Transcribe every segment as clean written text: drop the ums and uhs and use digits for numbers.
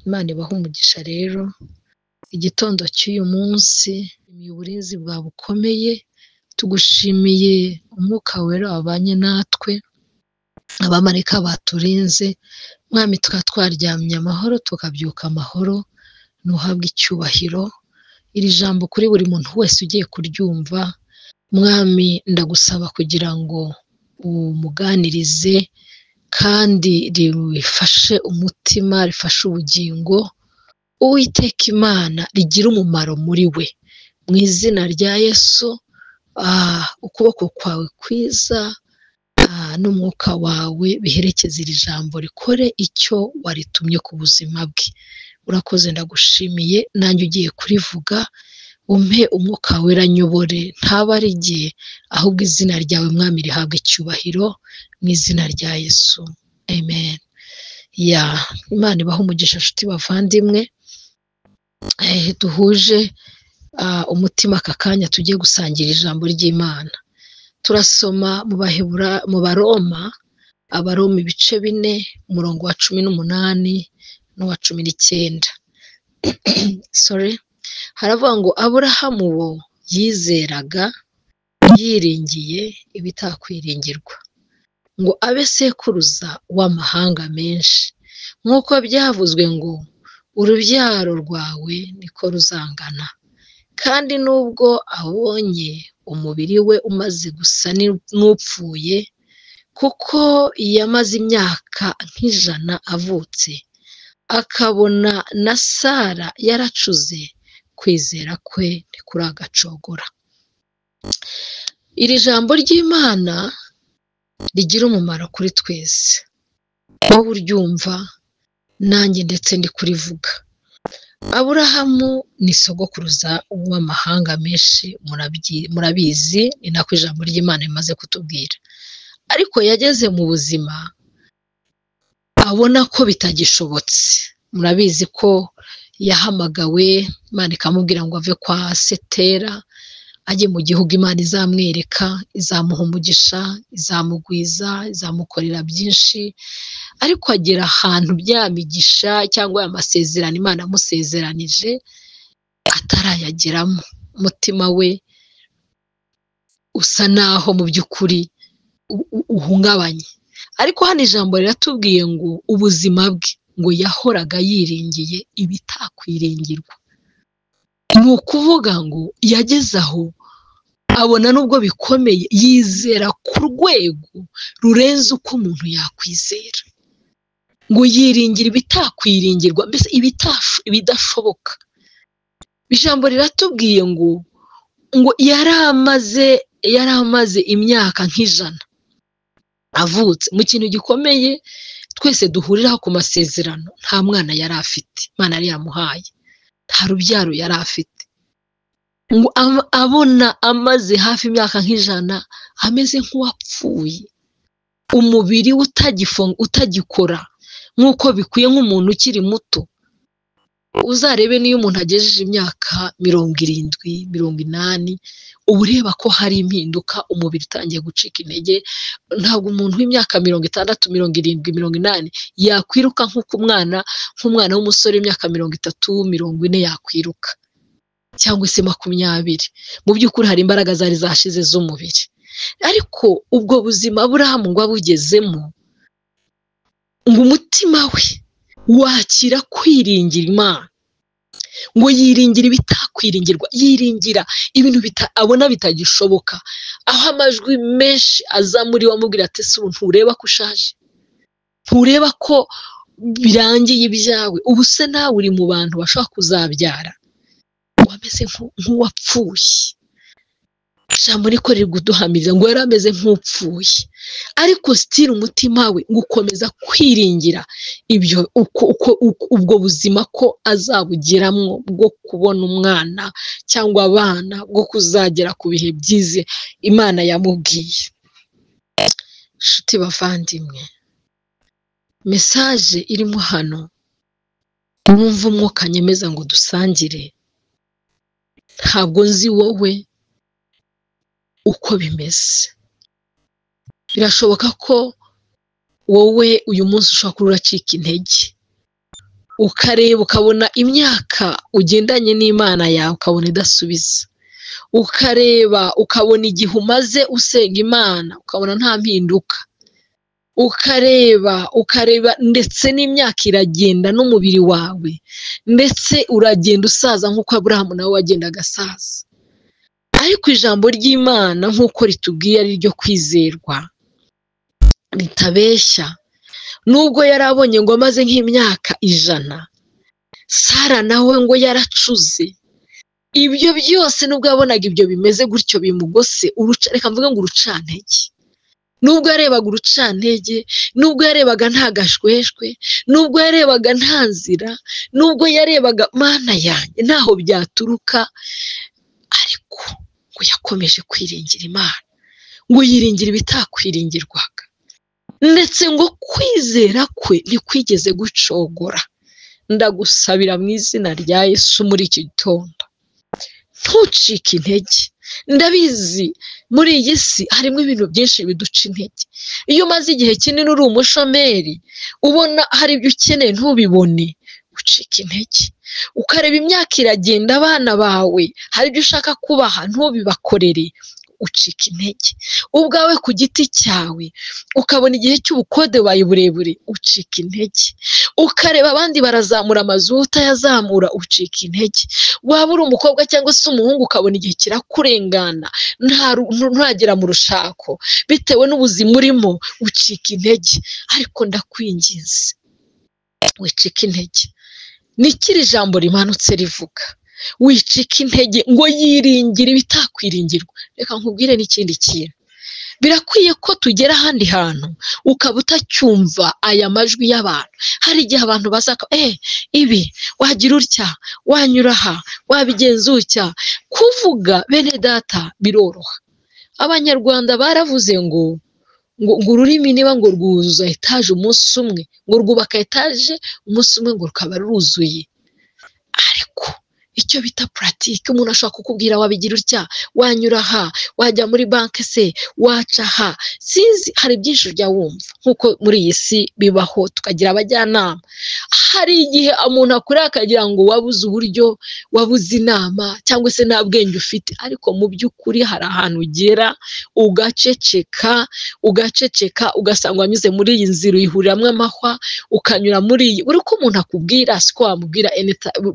Imana ibahe umugisha rero, igitondo cy'uyu munsi ni uburinzi bwawe bukomeye, tugushimiye umwuka wera wabanye natwe, abamarayika baturinze, Mwami tukaba twaryamye amahoro tukabyuka amahoro, ntuhabwe icyubahiro. Iri jambo kuri buri muntu wese ugiye kuryumva, Mwami ndagusaba kugira ngo umuganirize kandi rifashe umutima, rifashe ubugingo, Uwiteka Imana rigire umumaro muri we. Mu izina rya Yesu, ukuboko kwawe kwiza n'umwuka wawe biherekeze iri jambo, rikore icyo waritumye ku buzima bwe. Urakoze, ndagushimiye, nanjye ugiye kurivuga umpe umwuka wera nyobore, ntaba ari jye, ahubwo izina ryawe Mwami rihabwe icyubahiro, mu izina rya Yesu, amen. Ya Imana ibahe umugisha nshuti bavandimwe, duhuje umutima aka kanya tugiye gusangira ijambo ry'Imana. Turasoma mu Baroma, Abaroma ibice 4, umurongo wa 18 n'uwa 19. Sorry. Haravuga ngo Aburahamu wo yizeraga yiringiye ibitakwiringirwa, ngo abe sekuruza w'amahanga menshi, nk'uko byavuzwe ngo urubyaro rwawe niko ruzangana. Kandi nubwo abonye umubiri we umaze gusa n'upfuye, kuko yamaze imyaka nk'ijana avutse, akabona na Sara yaracuze, kwizera kwe ntikuragacogora. Iri jambo ry'Imana rigira umumaro kuri twese, wowe uryumva nanjye ndetse ndi kurivuga. Aburahamu ni sogokuruza w'amahanga menshi, murabizi, ni nako ijambo ry'Imana rimaze kutubwira. Ariko yageze mu buzima abona ko bitagishobotse. Murabizi ko yahamagawe, Imana ikamubwira ngo ave kwa Setera ajye mu gihugu Imana izamwereka, izamuha umugisha, izamugwiza, izamukorera byinshi. Ariko agera ahantu bya migisha cyangwa aya masezerano Imana amusezeranije atarayageramo, umutima we usa naho mu by'ukuri uhungabanye. Ariko hano ijambo riratubwiye ngo ubuzima bwe ngo yahoraga yiringiye ibitakwiringirwa. Ni ukuvuga ngo yageze aho abona nubwo bikomeye, yizera ku rwego rurenze uko umuntu yakwizera, ngo yiringira ibitakwiringirwa, mbese ibidashoboka. Ijambo riratubwiye ngo yari amaze imyaka nk'ijana avutse. Mu kintu gikomeye twese duhuriraho ku masezerano, nta mwana yari afite, Imana yari yamuhaye, nta rubyaro yari afite. Ngo abona amaze hafi imyaka nk'ijana ameze nk'uwapfuye, umubiri utagikora nk'uko bikwiye nk'umuntu ukiri muto. Uzarebe niyo umuntu agejeje imyaka 70, 80, uba ureba ko hari impinduka, umubiri utangiye gucika intege. Ntabwo umuntu w'imyaka 60, 70, 80 yakwiruka nk'uko umwana w'umusore w'imyaka 30, 40 yakwiruka, cyangwa se 20. Mu by'ukuri hari imbaraga zari zashize z'umubiri. Ariko ubwo buzima Aburahamu ngo abugezemo, ngo umutima we wakira kwiringira Imana, ngo yiringira ibitakwiringirwa, yiringira ibintu abona bitagishoboka. Aho amajwi menshi aza muri we amubwira ati ese ubu ntureba ko ushaje, ntureba ko birangiye ibyawe, ubu se nawe uri mu bantu bashobora kuzabyara, wameze nk'uwapfuye. Ijambo niko riri kuduhamiriza ngo yari ameze nk'upfuye, ariko sitira umutima we ngo ukomeza kwiringira ibyo, ubwo buzima ko azabugeramo bwo kubona umwana cyangwa abana, bwo kuzagera ku bihe byize Imana yamubwiye. Nshuti bavandimwe, mesaje irimo hano wumva umwuka nyemeza ngo dusangire, ntabwo nzi wowe uko bimeze. Birashoboka ko wowe uyu munsi ushobora kuba uracika intege, Ukareba ukabona imyaka ugendanye n'Imana yawe ukabona idasubiza, ukareba ukabona igihe umaze usenga Imana ukabona nta mpinduka, ukareba ndetse n'imyaka iragenda n'umubiri wawe ndetse uragenda usaza nk'uko Aburahamu nawe wagendaga asaza. Ariko ijambo ry'Imana nk'uko ritubwiye ari ryo kwizerwa ritabeshya, nubwo yari abonye ngo amaze nk'imyaka 100, Sara nawe ngo yaracuze. Ibyo byose nubwo yabonaga ibyo bimeze gutyo bimugose, reka mvuge ngo urucantege, nubwo yarebaga urucantege, nubwo yarebaga nta gashweshwe, nubwo yarebaga nta nzira, nubwo yarebaga Mana yanjye ntaho byaturuka, ariko ngo yakomeje kwiringira Imana, ngo yiringira ibitakwiringirwaga, ndetse ngo kwizera kwe ntikwigeze gucogora. Ndagusabira mu izina rya Yesu muri iki gitondo, ntucike intege. Ndabizi muri iyi si harimo ibintu byinshi biduca intege. Iyo umaze igihe kinini uri umushomeri, ubona hari ibyo ukeneye ntubibone, ucika intege. Ukareba imyaka iragenda, abana bawe hari ibyo ushaka kubaha ntubibakorere, ucika intege. Ubwawe ku giti cyawe ukabona igihe cy'ubukode bubaye burebure, ucika intege. Ukareba abandi barazamura amazu utayazamura, ucika intege. Waba uri umukobwa cyangwa se umuhungu ukabona igihe kirakurengana nturagera mu rushako bitewe n'ubuzima urimo, ucika intege. Ariko ndakwinginze wicika intege. Ni ijambo rimanutse rivuga wicika intege, ngo yiringire ibitakwiringirwa. Reka nkubwire n'ikindi kintu, birakwiye ko tugera ahandi hantu ukaba utacyumva aya majwi y'abantu. Hari igihe abantu baza ibi wagira utya, wanyura aha, wabigenza utya. Kuvuga bene data biroroha. Abanyarwanda baravuze ngo ngo ururimi niba ngo rwuzuza etaje umunsi umwe, ngo rwubaka etaje umunsi umwe ngo rukaba ruzuye. Ariko icyo bita puratike, umuntu ashobora kukubwira wabigira utya, wanyura aha, wajya muri banki se, waca aha, sinzi, hari byinshi ujya wumva nk'uko muri iyi si bibaho, tukagira abajyanama. Hari igihe umuntu akura akagira ngo wabuze uburyo, wabuze inama, cyangwa se nta bwenge ufite, ariko mu by'ukuri hari ahantu ugera ugaceceka, ugaceceka, ugasanga wanyuze muri iyi nzira uyihuriramo amahwa, ukanyura muri iyi. Buri uko umuntu akubwira siko wamubwira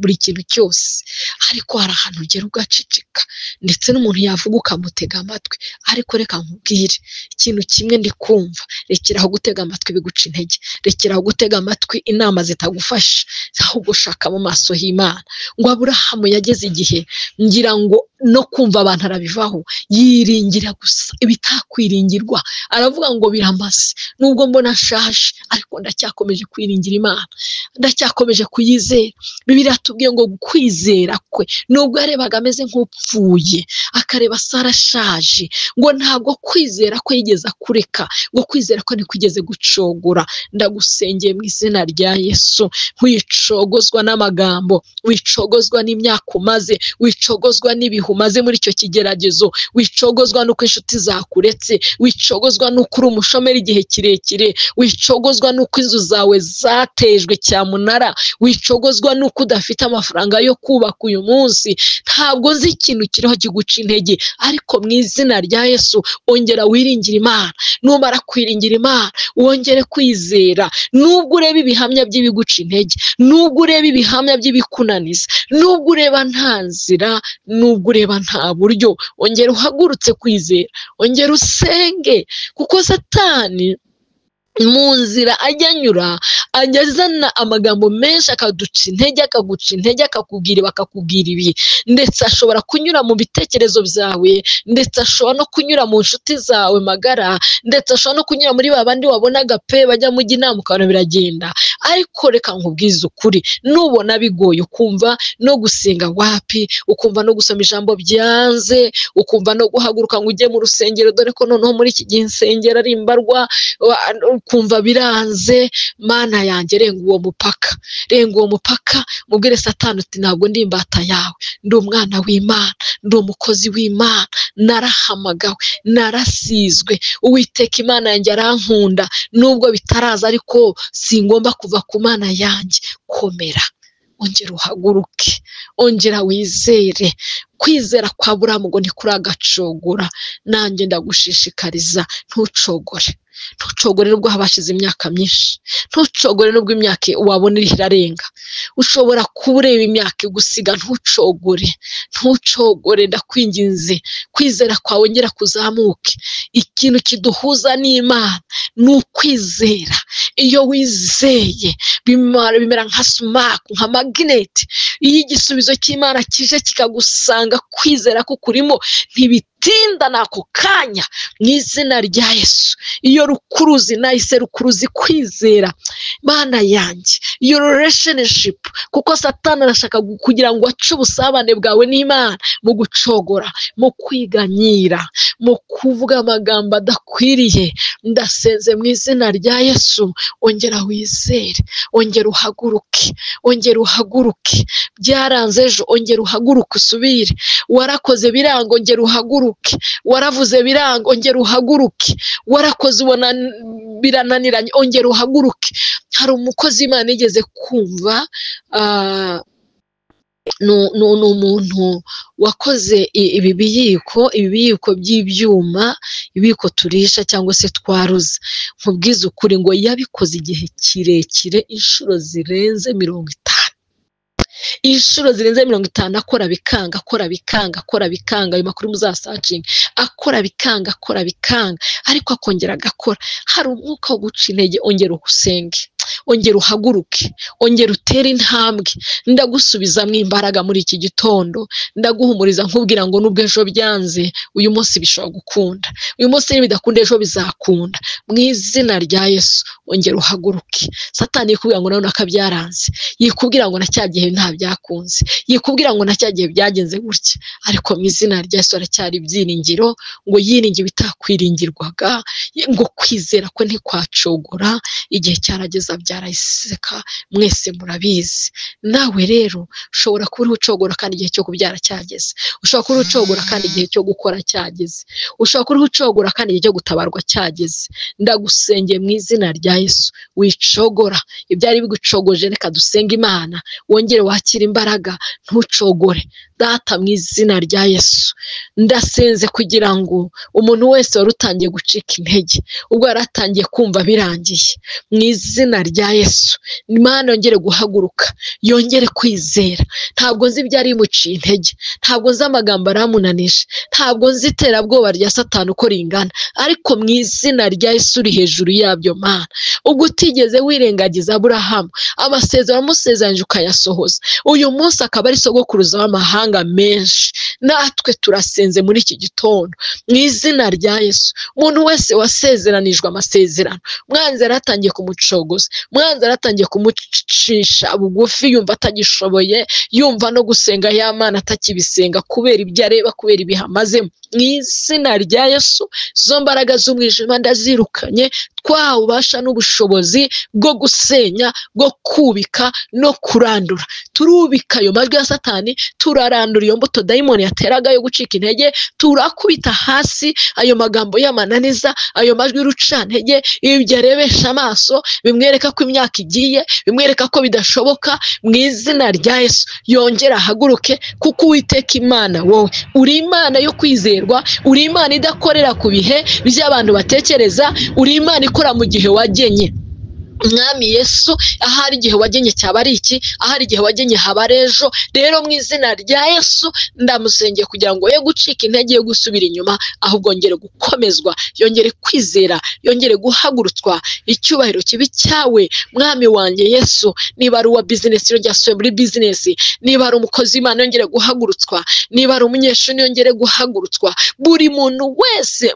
buri kintu cyose, ariko hari ahantu ugera ugaceceka, ndetse n'umuntu yavuga ukamutega amatwi. Ariko reka nkubwire ikintu kimwe ndi kumva, rekeraho gutega amatwi biguca intege, rekeraho gutega amatwi inama zitagufasha, ahubwo shaka mu maso h'Imana. Ngo Aburahamu yageze igihe ngira ngo no kumva abantu arabivaho, yiringira gusa ibitakwiringirwa. Aravuga ngo biramaze, nubwo mbona nshaje ariko ndacyakomeje kwiringira Imana, ndacyakomeje kuyizera. Bibiliya tubwiye ngo kwizera kwe, nubwo yarebaga ameze nk'upfuye, akareba Sara ashaje, ngo ntabwo kwizera kwe yigeze akureka, ngo kwizera kwe ntikwigeze gucogora. Ndagusengeye mu izina rya Yesu, wicogozwa n'amagambo, wicogozwa n'imyaka umaze, wicogozwa n'ibihe umaze muri icyo kigeragezo, wicogozwa n'uko inshuti zakuretse, wicogozwa n'uko uri umushomeri igihe kirekire, wicogozwa n'uko inzu zawe zatejwe cyamunara, wicogozwa n'uko udafite amafaranga yo kubaka uyu munsi. Ntabwo nzi ikintu kiriho kiguca intege, ariko mu izina rya Yesu ongera wiringire Imana. Numara kwiringira Imana wongere kwizera, nubwo ureba ibihamya by'ibiguca intege, nubwo ureba ibihamya by'ibikunaniza, nubwo ureba nta nzira, nubwo ureba nta buryo, ongera uhagurutse kwizera, ongera usenge, kuko Satani mu nzira ajya anyura ajya azana amagambo menshi akaduca intege, akaguca intege, akakubwira bakakubwira ibi, ndetse ashobora kunyura mu bitekerezo byawe, ndetse ashobora no kunyura mu nshuti zawe magara, ndetse ashobora no kunyura muri ba bandi wabonaga pe bajya mujya inama ukabona biragenda. Ariko reka nkubwize ukuri, nubona bigoye ukumva no gusenga wapi, ukumva no gusoma ijambo byanze, ukumva no guhaguruka ngo ujye mu rusengero, dore ko noneho muri iki gihe insengero ari imbarwa, ukumva biranze. Mana yanjye, renga uwo mupaka, renga uwo mupaka, mubwire Satani uti ntabwo ndi imbata yawe, ndi umwana w'Imana, ndi umukozi w'Imana, narahamagawe, narasizwe, Uwiteka Imana yanjye arankunda, nubwo bitaraza ariko singomba kuva ku Mana yanjye. Komera, ongera uhaguruke, ongera wizere. Kwizera kwa Aburahamu ngo ntikuragacogora. Nanjye ndagushishikariza, ntucogore, ntucogore nubwo habashize imyaka myinshi, ntucogore nubwo imyaka wabona iriho irarenga. Ushobora kuba ureba imyaka igusiga, ntucogore, ntucogore, ndakwinginze. Kwizera kwawe ngera kuzamuke. Ikintu kiduhuza n'Imana ni ukwizera. Iyo wizeye bimera nka sumaku, nka magineti. Iyo igisubizo cy'Imana kije kikagusanga, kwizera kukurimo ntibitinda n'ako kanya, mu izina rya Yesu. Iyo rukuruzi nahise rukuruzi kwizera, Mana yanjye, iyo relationship, kuko Satani arashaka kugira ngo ace ubusabane bwawe n'Imana mu gucogora, mu kwiganyira, mu kuvuga amagambo adakwiriye. Ndasenze mu izina rya Yesu, ongera wizere, ongera uhaguruke, ongera uhaguruke. Byaranze ejo, ongera uhaguruke usubire. Warakoze biranga, ongera uhaguruke. Waravuze biranga, ongera uhaguruke. Warakoze ubona birananiranye, ongera uhaguruke. Hari umukozi Imana yigeze kumva, ni umuntu wakoze ibi biyiko by'ibyuma, ibiyiko turisha cyangwa se twaruza. Nkubwize ukuri ngo yabikoze igihe kirekire, inshuro zirenze 50. Inshuro zirenze 50 akora bikanga, akora bikanga, akora bikanga. Ayo makuru muzasacinga, akora bikanga, akora bikanga, ariko akongera agakora. Hari umwuka wo guca intege, ongera usenge, ongera uhaguruke, ongera utere intambwe. Ndagusubizamo imbaraga muri iki gitondo, ndaguhumuriza nkubwira ngo nubwo ejo byanze, uyu munsi bishobora gukunda, uyu munsi nibidakunda ejo bizakunda, mu izina rya Yesu. Ongera uhaguruke. Satani yikubwira ngo nawe akabyaranze, yikubwira ngo na cya gihe nta byakunze, yikubwira ngo na cya gihe byagenze gutya, ariko mu izina rya Yesu haracyari ibyiringiro. Ngo yiringi bitakwiringirwaga, ngo kwizera ko ntikwacogora, igihe cyarageze abyara Isaka, mwese murabizi. Nawe rero ushobora kuba uriho ucogora kandi igihe cyo kubyara cyageze, ushobora kuba uriho ucogora kandi igihe cyo gukora cyageze, ushobora kuba uriho ucogora kandi igihe cyo gutabarwa cyageze. Ndagusengeye mu izina rya Yesu, wicogora. Ibyari bigucogoje reka dusenge Imana, wongere wakire imbaraga, ntucogore. Data, mu izina rya Yesu, ndasenze kugira ngo umuntu wese wari utangiye gucika intege, ubwo yari atangiye kumva birangiye, mu izina rya Yesu, Imana yongere guhaguruka, yongere kwizera. Ntabwo nzi ibyari bimuciye intege, ntabwo nzi amagambo aramunanije, ntabwo nzi iterabwoba rya Satani uko ringana, ariko mu izina rya Yesu uri hejuru yabyo. Mana, ubwo utigeze wirengagiza Aburahamu, amasezerano amusezeranyije ukayasohoza, uyu munsi akaba ari sogokuruza w'amahanga menshi. Natwe turasenze muri iki gitondo mu izina rya Yesu. Umuntu wese wasezeranijwe amasezerano, mwanzi yaratangiye kumucogoza, mwanzi yaratangiye kumucisha bugufi, yumva atagishoboye, yumva no gusenga ya Mana atakibisenga kubera ibyo areba, kubera ibihe amazemo. Mu izina rya Yesu, izo mbaraga z'umwijima ndazirukanye, twawubasha n'ubushobozi bwo gusenya, bwo kubika no kurandura. Turubika ayo majwi ya Satani, turarandura iyo mbuto dayimoni yateraga yo gucika intege, turakubita hasi ayo magambo y'amananiza, ayo majwi y'urucantege, ibyo arebesha amaso bimwereka ko imyaka igiye, bimwereka ko bidashoboka. Mu izina rya Yesu yongera ahaguruke, kuko Uwiteka Imana wowe uri Imana yo kwizerwa, uri Imana idakorera ku bihe by'abantu batekereza, uri Imana ikora mu gihe wagenye. Mwami Yesu, ahari igihe wagenye cyaba ari iki, ahari igihe wagenye haba ari ejo. Rero mu izina rya Yesu ndamusengeye kugira ngo ye gucika intege yo gusubira inyuma, ahubwo yongere gukomezwa, yongere kwizera, yongere guhagurutswa. Icyubahiro kibi cyawe Mwami wanjye Yesu. Niba ari uwa bizinesi yongere asubire muri bizinesi, niba ari umukozi w'Imana yongere guhagurutswa, niba ari umunyeshuri yongere guhagurutswa. Buri muntu wese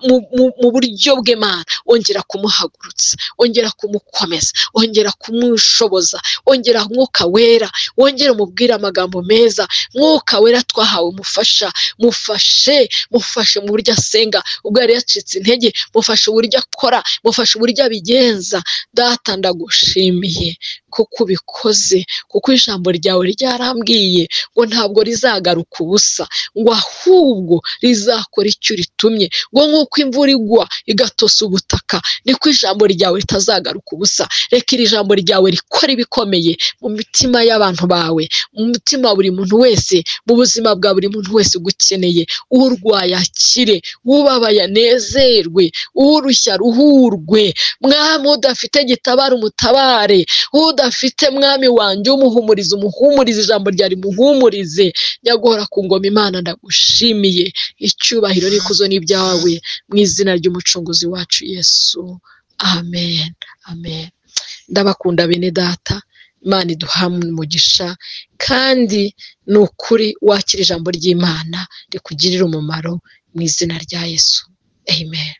mu buryo bwe, Mana ongera kumuhagurutsa, ongera kumukomeza. ongera kumushoboza, ongera Mwuka Wera, wongere umubwire amagambo meza. Mwuka Wera twahawe umufasha, mufashe, mufashe mu buryo asenga ubwo yari yacitse intege, mufashe uburyo akora, mufashe uburyo abigenza. Data ndagushimiye kuko ubikoze, kuko ijambo ryawe ryarambwiye ngo ntabwo rizagaruka ubusa, ngo ahubwo rizakora icyo uritumye, ngo nk'uko imvura igwa igatosa ubutaka, niko ijambo ryawe ritazagaruka ubusa. Reka iri jambo ryawe rikora ibikomeye mu mitima y'abantu bawe, mu mutima wa buri muntu wese, mu buzima bwa buri muntu wese ugukeneye. Urwaye akire, ubabaye anezerwe, urushya aruhurwe. Mwami udafite gitabara umutabare, udafite mwami wanjye umuhumurize, umuhumurize, ijambo ryawe rimuhumurize. Nyaguhora ku ngoma Imana ndagushimiye, icyubahiro n'ikuzo ni ibyawe, mu izina ry'umucunguzi wacu Yesu, amen, amen. Ndabakunda bene data, Imana iduha umugisha, kandi ni ukuri wakira ijambo ry'Imana rikugirira umumaro mu izina rya Yesu, amen.